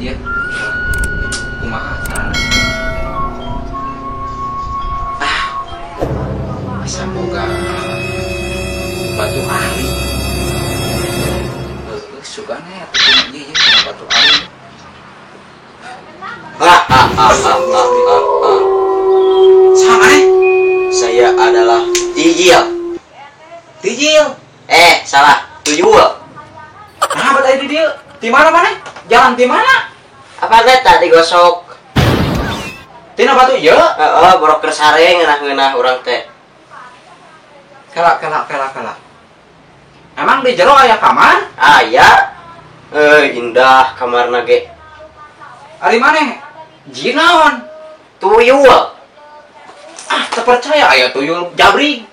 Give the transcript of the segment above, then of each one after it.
ieu. Kumaha carana? Ah. Asa boga batu ali. Heuh, sugane atuh ieu ieu batu ali. Sama nih? Saya adalah Tijil. Tijil? Salah. Tuyul. Nah, bet aya di dieu. Di mana maneh? Jalan di mana? Apa teh digosok? Tina batu ieu? Heeh, broker sare ngeunah-ngeunah urang teh. Kela. Emang di jero aya kamar? Aya. Indah kamarna ge. Ari maneh? Jin naon? Tuyul. Ah, teu percaya aya tuyul jabrig.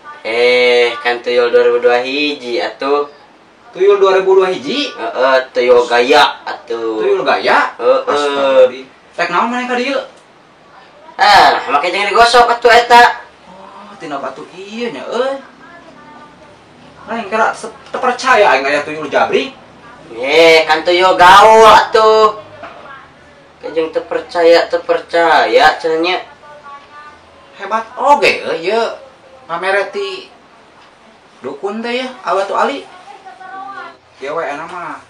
Kan tuyul 2002 hiji atuh. Tuyul 2002 hiji? Heeh, tuyul gaya atuh. Tuyul gaya? Heeh. Rek naon maneh ka dieu? Ah, make jeung digosok atuh eta. Oh, tina batu ieu nya euy. Lain kira teu percaya aing aya tuyul jabrig. Kan tuyul gaul atuh. Kajeng teu percaya cenah nya. Hebat oge euy ieu. Pamere ti dukun teh ya, batu ali. Ieu we enak mah.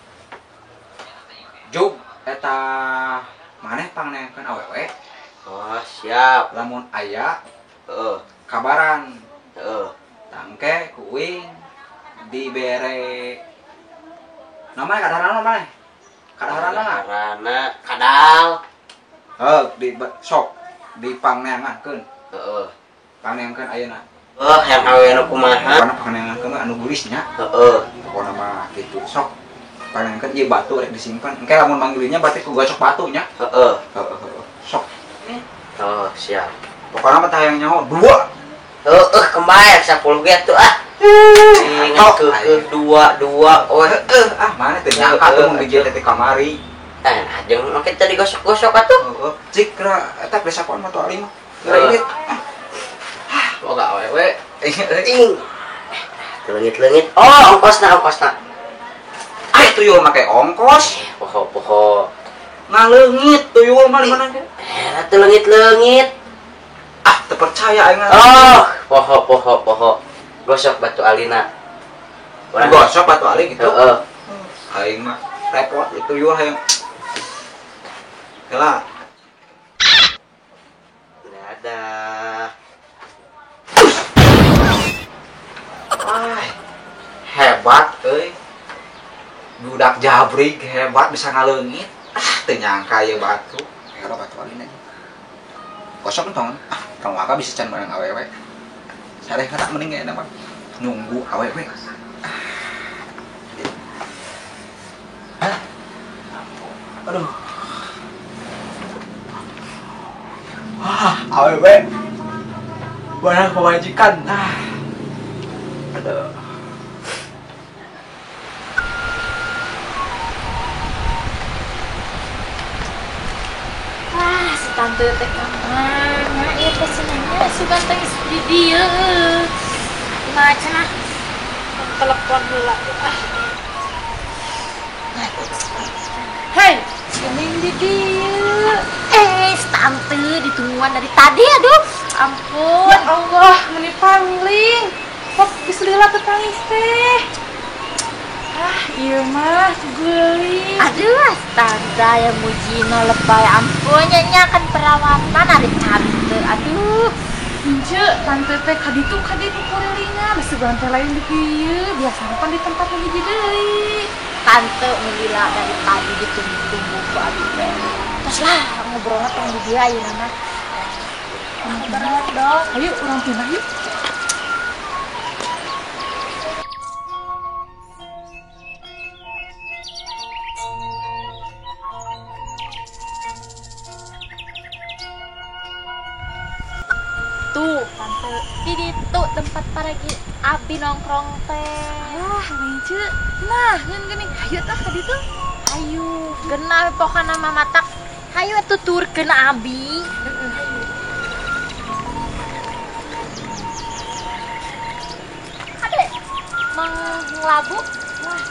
Jug eta maneh pangneangkeun awewe. Oh, siap. Lamun aya heeh, kabaran. Heeh. Tangke ku uing dibere namanya kadaharana maneh? Kadaharana? Kadaharana kadal. Heuh, di sok dipangneangankeun. Heeh. Pangneangkeun ayeuna. Heuh, yang awewe nu kumaha? Pokona pangneangankeun anu geulis nya. Heeh. Pokona mah kitu sok. Pangneangkeun ieu batu rek disimpan. Engke lamun manggilnya berarti ku gocok batu nya. Heeh. Heeh. Sok. Oh, siap. Pokona mah hayang nyaho dua. Heeh, kembae 10 ge atuh ah. Ingat keukeuh 2 2 oh heeh ah mana teh nyangka tuh mun bijil teh kamari. Nah, jeung make teh digosok-gosok atuh. Heeh, cik kira eta geus sapoan mah ali mah. Geura inget. Ah, boga awewe. Ting. Leungit-leungit. Oh, ongkosna. Ah, tuyul make ongkos. Poho-poho. Ngaleungit tuyul mah di mana ge? Teu leungit-leungit. Ah, teu percaya aing. Oh, poho. Gosok batu alina. Urang gosok batu ali gitu. Heeh. Aing mah repot itu tuyul hayang. Heula. Dadah. Wah, hebat euy. Budak jabrig hebat bisa ngaleungit. Ah, teu nyangka ieu batu. Heula batu alina. Gosok entong. Ah, tong waka bisa can bareng awewe. Sareh tak mending enak mah nunggu awewe. Hah? Aduh. Wah, awewe. Barang pemajikan. Ah. Aduh. Wah, si tante teh ka mana? Ieu teh cenah sugan teh geus di dieu. Kumaha cenah? Telepon heula ah. Hei, geuning di dieu. Tante ditungguan dari tadi aduh. Ampun. Ya Allah, meni pangling. Kok geus lila teu tangis teh. Ah, ieu mah geulis. Aduh, tante yang mujino lebay ampun nya kan perawatan ari tante. Aduh. Ince, tante teh kaditu kurilingan, sugan teh lain di kieu, biasana pan di tempat nu hiji deui. Tante mun lila dari tadi ditunggu-tunggu ku abi teh. Terus lah ngobrolna tong di dieu ayeuna mah. Berat dong. Ayo urang pindah yuk. Tuh, tante, di ditu tempat paragi abi nongkrong teh. Wah, Mince. Nah, ngeun geuning. Hayu tah ka ditu. Hayu, geuna we pokona mah matak. Hayu atuh turkeun abi. Heeh. Ade, mang ngelabu. Wah,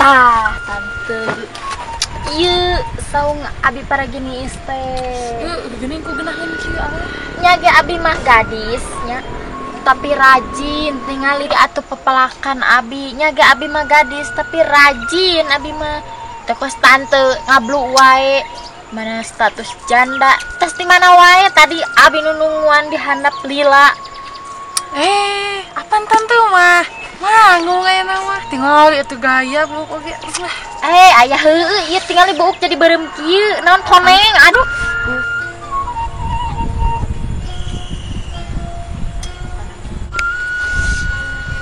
Tah, tante. Ieu saung abi paragini teh. Geuning ku geunaheun kieu ah. Nya ge abi mah gadis nya. Tapi rajin tingali atuh pepelakan abi. Nya ge abi mah gadis tapi rajin abi mah. Teh kos tante ngablu wae. Mana status janda. Tes di mana wae tadi abi nununguan di handap lila. Apaan tante mah? Manggung aya mah. Tingali atuh gaya buuk oge. Ayah heueuh ieu tingali buuk jadi beureum kieu. Naon koneng? Aduh.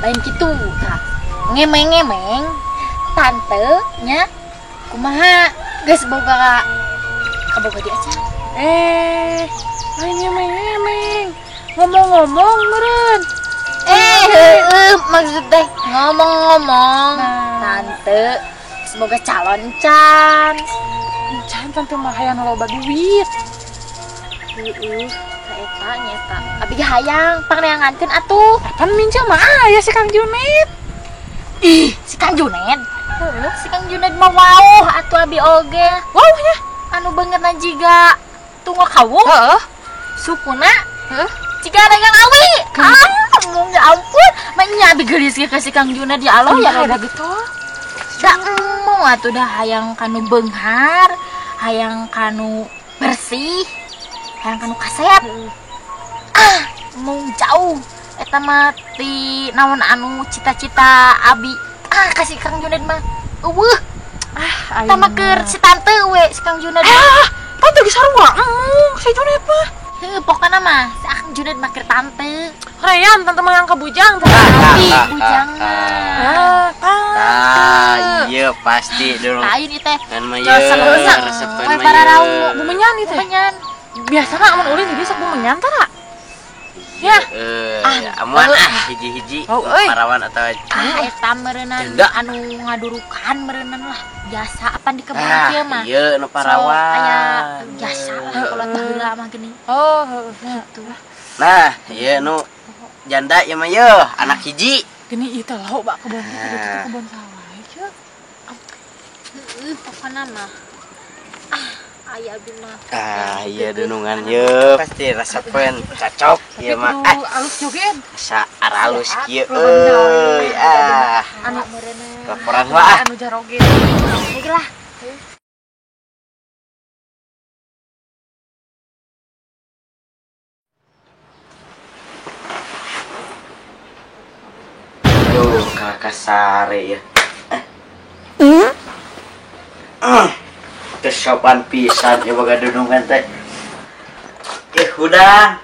Lain kitu tah. Ngemeng-ngemeng tante nya kumaha geus boga kaboga di aja. Lain ngemeng-ngemeng. Ngomong-ngomong meureun. Maksud teh ngomong-ngomong. Nah. Tante semoga calon can. Can tante mah hayang loba duit. Heeh, ka eta nya eta. Abi ge hayang pangneangankeun atuh. Pan minca mah aya si Kang Junet. Ih, si Kang Junet. Heeh, si Kang Junet mah wauh atuh abi oge. Wauh nya. Anu beungeutna jiga tunggal kawung. Heeh. Sukuna heeh. Jiga dagang awi. Ah, ya ampun, mah abi geulis ge ka si Kang Junet ya Allah ya ada gitu. Da embung atuh dah hayang kanu beunghar, hayang kanu bersih, hayang kanu kasep. Ah, embung jauh eta mah ti naon anu cita-cita abi. Ah, kasih Kang Junet mah eueuh. Ah, eta mah keur si tante we si Kang Junet. Ah, tante geus sarua embung si Junet mah. Heuh, pokona mah si Kang Junet mah keur tante. Reyan tante mah yang ka bujang tante. Bujang. Ah, iya pasti dulu. Lain ieu teh. Kan mah ieu resepeun mah. Pararau bumenyan ieu teh. Bumenyan. Biasa mah amun ulin jadi sok bumenyan tara. Ya. Amun ah hiji-hiji parawan atau eta meureunnan anu ngadurukan meureunnan lah. Biasa apan di kebun kieu mah. Ieu nu parawan. Aya biasa lah kalau baheula mah geuning. Oh, heeh gitu. Nah, ieu nu janda ieu mah yeuh, anak hiji. Gini ieu teh loba kebon teh kitu kebon sawah ieu. Heueuh, pokona mah. Ah, aya abi mah. Ah, iya dunungan yeuh. Pasti resepeun cocok ieu mah. Alus joget. Asa aralus kieu euy. Ah. Anu laporan lah. Anu jaroge. Ieu lah. Aduh, kakak sare ya. Kesopan pisan ya boga dunungan teh. Hudang.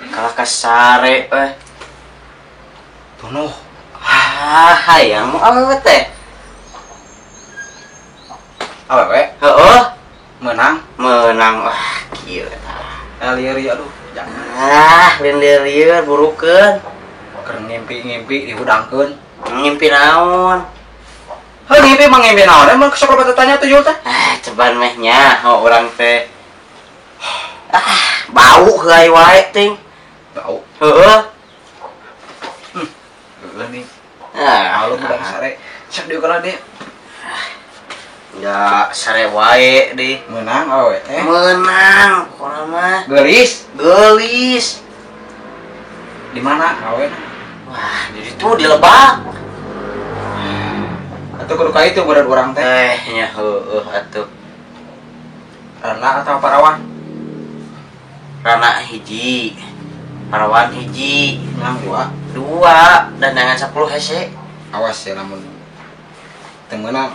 Kalah kasare eh. Tunuh. Ah, hayang awewe teh. Awewe? Heeh. Menang? Menang. Wah, kieu eta. Lieur ya aduh. Jangan. Ah, lieur burukeun. Keur ngimpi-ngimpi dihudangkeun. Ngimpi naon? Heuh, ngimpi mah ngimpi naon? Emang sok loba tanya tuh Jul teh. Ah, ceban meh nyaho urang teh. Ah, bau heui wae ting. Bau. Heeh. Heeh nih. Ah, malu hudang sare. Sok diukeun deui. Ya, sare wae deh. Menang awewe teh. Menang, pokona mah. Geulis. Geulis. Di mana awena? Wah, di situ di lebak. Atuh kudu ka itu badan urang teh. Nya heueuh atuh. Rana atau parawan? Rana hiji. Parawan hiji. Menang dua. Dua, dandangan 10 hese. Awas ya lamun teu meunang.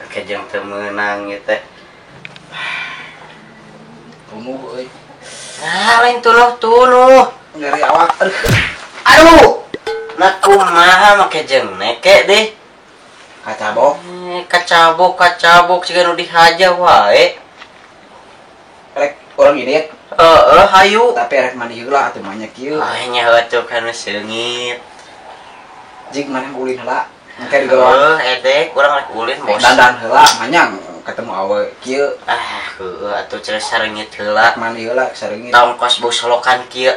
Kejeng teu meunang ieu teh. Tumuh euy. Nah, lain tunuh. Nyeri awak. Aduh. Aduh. Nah kumaha make jeung neke deh. Kacabok. Kacabok siga nu dihaja wae. Rek urang ini ya. Heeh, hayu. Tapi rek mandi heula atuh mah nya kieu. Ah nya atuh kan seungit. Jig maneh ulin heula. Engke digawa. Heuh, edek urang rek ulin bos. Dandan heula manyang ketemu awe kieu. Ah, heueuh atuh cenah sareungit heula. Mandi heula sareungit. Tong kos bau solokan kieu.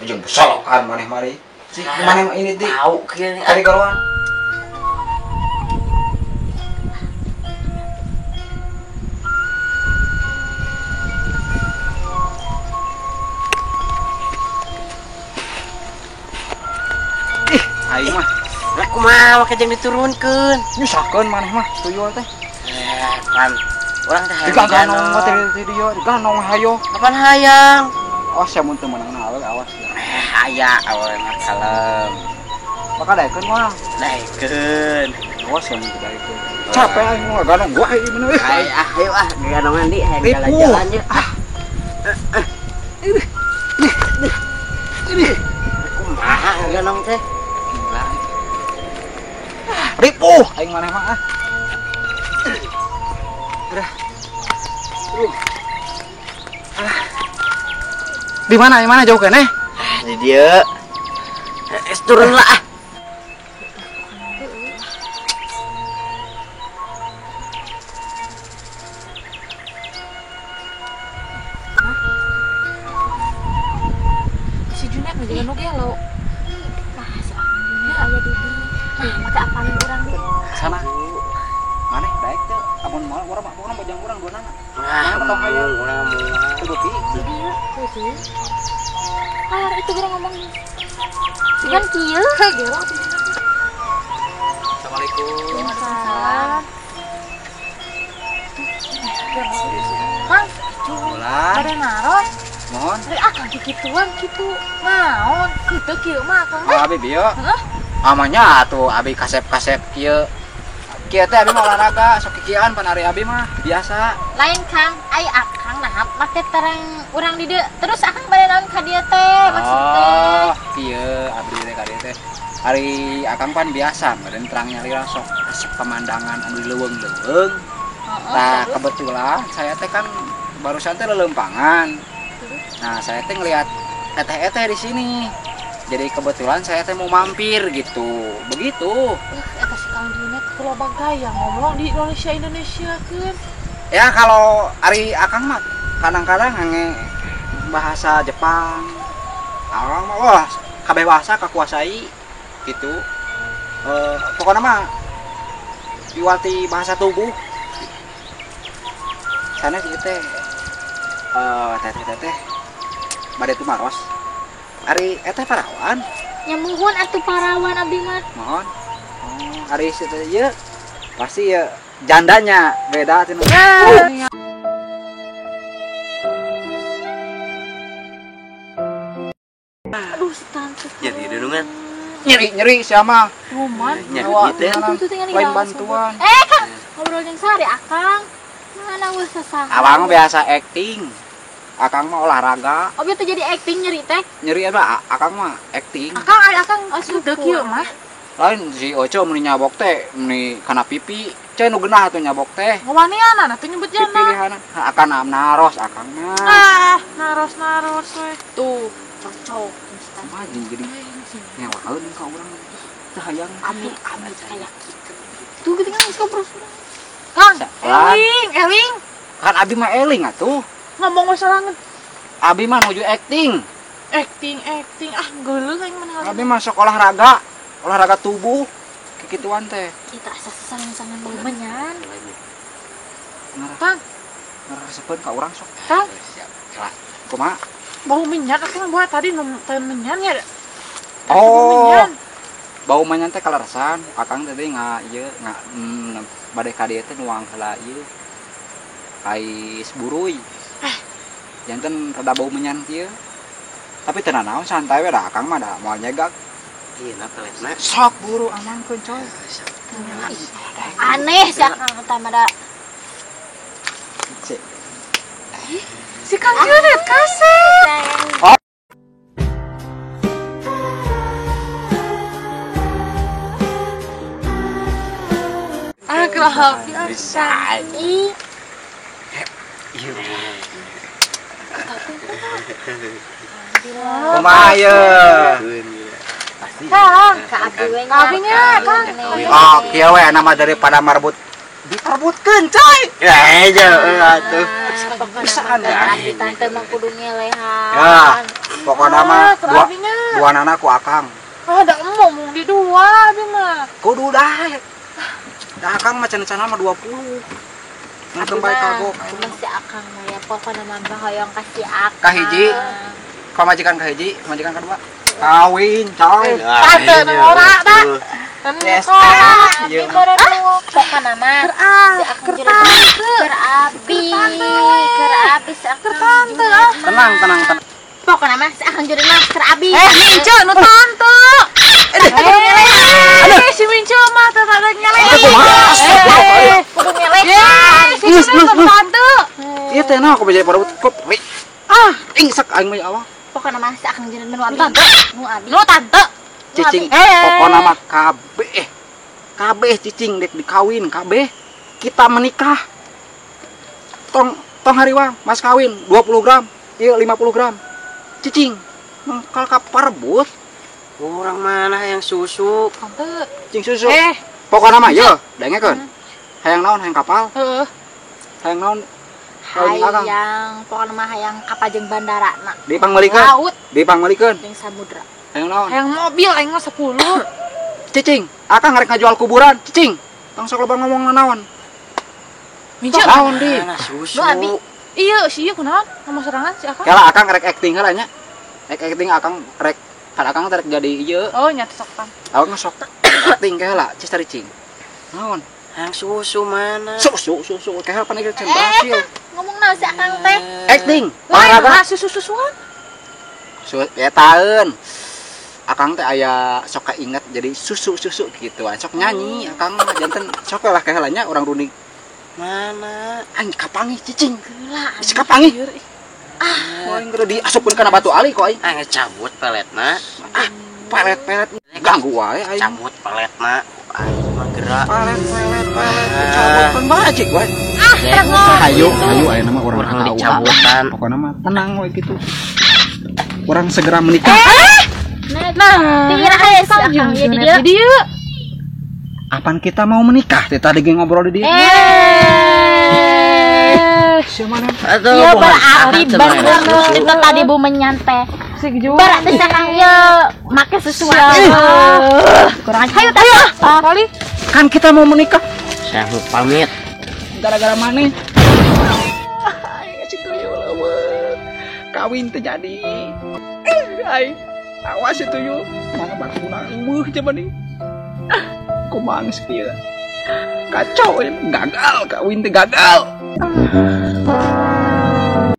Jeung solokan maneh mari. Si mana ini di? Tahu kieu cari karuan. Ih, aing mah. Lah kumaha make jeung diturunkeun? Nyusahkeun maneh mah tuyul teh. Pan urang teh hayang diganong mah teh dieu, diganong hayo. Kapan hayang? Awas ya mun teu meunang awewe awas. Aya awewe mah kalem. Maka daekeun mah. Daekeun. Awas ya mun teu daekeun. Capek aing mah ganong gua ieu bener. Ay, ah ayo ah ganongan di hayang jalan-jalan ye. Ah. Ini. Kumaha ganong teh? Ripuh aing maneh mah ah. Udah. Ah. Di mana? Di mana jauh keneh? Di dieu. Es turun lah ah. Si Junet mah jangan nu gelo. Nah, si Akang Junet aya di dieu. Nah, make apalin urang di sana. Maneh daek teu? Amun moal urang mah urang bajang urang duanana. Nah, tong hayang urang moal. Teu beuki. Di dieu, teu. Ah, itu urang ngomong. Sigan kieu. Gelo atuh Junet. Assalamualaikum. Waalaikumsalam. Kang, Ulah. bade naros. Mohon. Ari akang kikituan kitu. Naon? Kitu kieu mah akang Oh, abi bieu. Heeh. Amanya atuh abi kasep-kasep kieu. Kieu teh abi mah olahraga sok kikian pan ari abi mah biasa. Lain Kang, ai akang nah make terang urang di dieu. Terus akang bade naon ka dieu teh maksud teh? Oh, kieu abdi teh ka dieu teh. Ari akang pan biasa meureun terang nyalira sok resep pemandangan anu di leuweung-leuweung. Nah, kebetulan saya teh kan barusan teh lelempangan. Nah, saya teh ngelihat teteh-teteh di sini. Jadi kebetulan saya teh mau mampir gitu. Begitu. Eta si Kang Junet loba gaya ngomong di Indonesia Indonesia keun. Ya kalau ari akang mah kadang-kadang ngange bahasa Jepang. Akang mah wah kabeh bahasa kakuasai gitu. Pokoknya mah iwati bahasa tubuh. Sana sih teh teteh-teteh bade tumaros. Ari eteh parawan. Ya muhun atuh parawan abdi mah. Mohon. Oh, ari si teh ieu pasti ya jandanya beda cenah. Aduh si tante. Nyeri dunungan. Nyeri-nyeri siapa? Luman. Nyeri teh. Lain bantuan. Kang, ngobrol jeung sare akang. Mana geus sasaha. Abang biasa acting. Akang mah olahraga. Oh, bieu teh jadi acting nyeri teh. Nyeri apa? Akang mah acting. Akang ari akang teu kieu mah. Lain si Oco meni nyabok teh, meni kana pipi. Cai nu geunah atuh nyabok teh. Ngawanianan atuh nyebut jana. Pilihanan. Akan naros akang mah. Ah, naros-naros we. Tuh, cocok. Mah jadi ngewaeun ka urang. Teu hayang ami kayak gitu. Tuh geuning geus ngobrol. Kang, eling, eling. Kan abi mah eling atuh. Ngomong we sorangan. Abi mah nuju acting. Acting, acting. Ah, geuleuh aing mah. Abi mah sok olahraga, olahraga tubuh. Kikituan teh. Kita asa sasangan menyan. Kang, ngaresepeun ka urang sok. Kang, siap. Lah, kumaha? Bau minyak akang buat tadi teh menyan ya. Oh. Bau menyan teh kalarasan. Akang tadi nga ieu nga bade ka dieu teh nuang heula ieu. Ais buruy. Janten rada bau menyan kieu. Tapi teu nanaon santai we da akang mah da moal nyegak. Ieu na peletna. Sok buru amankeun coy. Aneh si akang eta mah da. Si Kang Junet kasep. Oh. Ah, kerahap. Bisa. Ih. Kumaha ye? Kang, ka abdi we nya. Abi nya, Kang. Oh, kieu we nama daripada marbut diperbutkeun, coy. Ya, atuh. Bisaan ya. Abdi tante mah kudu ngelehan. Ya, pokokna mah dua nana ku akang. Ah, da ngomong di dua abi mah. Kudu dah. Dah akang mah cenah-cenah mah 20. Ngeun bae kagok. Masih akang mah ya pokona mah hoyong kasih akang. Kahiji. Pamajikan kahiji, pamajikan kadua. Kawin, coy. Tante nu ora da. Yes. Abi meureun pokona mah si akang keur abi, keur abi si akang. Tante. Tenang, tenang, tenang. Pokona mah si akang jurit mah keur abi. Eh, Mince nu tante. Aduh, si Mince mah teu ada nyalehan. Kudu nyalehan. Si Mince tante. Ieu teh naon aku jadi parabut kop. Ah, ingsek aing mah ya Allah. Pokona mah si akang jurit nu abi. Nu abi. Nu tante. Cicing, pokona mah kabeh. Kabeh cicing dek dikawin kabeh. Kita menikah. Tong tong hariwang mas kawin 20 gram, ieu 50 gram. Cicing, mangkal ka parebut. Orang mana yang susu? Tante. Cing susu. Pokona mah ye, dengekeun. Hayang naon hayang kapal? Heeh. Hayang naon? Hayang pokona mah hayang kapal jeung bandara na. Dipangmeulikeun. Laut. Dipangmeulikeun. Jeung samudra. Hayang naon? Hayang mobil aing mah 10. Cicing, akang ngarek ngajual kuburan, cicing. Tong sok loba ngomong naon. Mince naon di? Susu. Iya, si ieu kunaon? Ngomong sorangan si akang. Kela akang rek acting heula nya. Rek acting akang rek kan akang rek jadi ieu. Oh, nya sok tang. Akang sok acting heula, cis cicing. Naon? Hayang susu mana? Susu susu kehel pan ieu can berhasil. Ngomong naon si akang teh? Acting. Olahraga susu-susuan. Su etaeun. Akang teh aya sok kainget jadi susu-susu gitu. Sok nyanyi akang mah janten sok lah kehelanya urang runing. Mana? Aing kapanggih cicing. Geula. Geus kapanggih. Ah, aing geus diasupkeun kana batu ali kok aing. Aing cabut peletna. Ah, pelet-pelet ganggu wae aing. Cabut peletna. Aing mah gerak. Pelet-pelet pelet cabutkeun bajik wae. Ah, terang. Hayu, hayu aya nama urang dicabutan. Pokona mah tenang we kitu. Urang segera menikah. Nah, dikira aya si akang ieu di dieu. Apan kita mau menikah? Teh tadi ge ngobrol di dieu. Siapa mana? Iya berarti bener itu tadi bu menyantai. Berarti sekarang ieu make sesuatu. Kurang hayu tadi. Kali kan kita mau menikah. Saya mau pamit. Gara-gara maneh. Aing si tuyul eueuh. Kawin teh jadi. Aing awas itu yuk. Mana bakuna eueuh coba nih. Kumaha geus kieu. Kacau, gagal kawin teh gagal.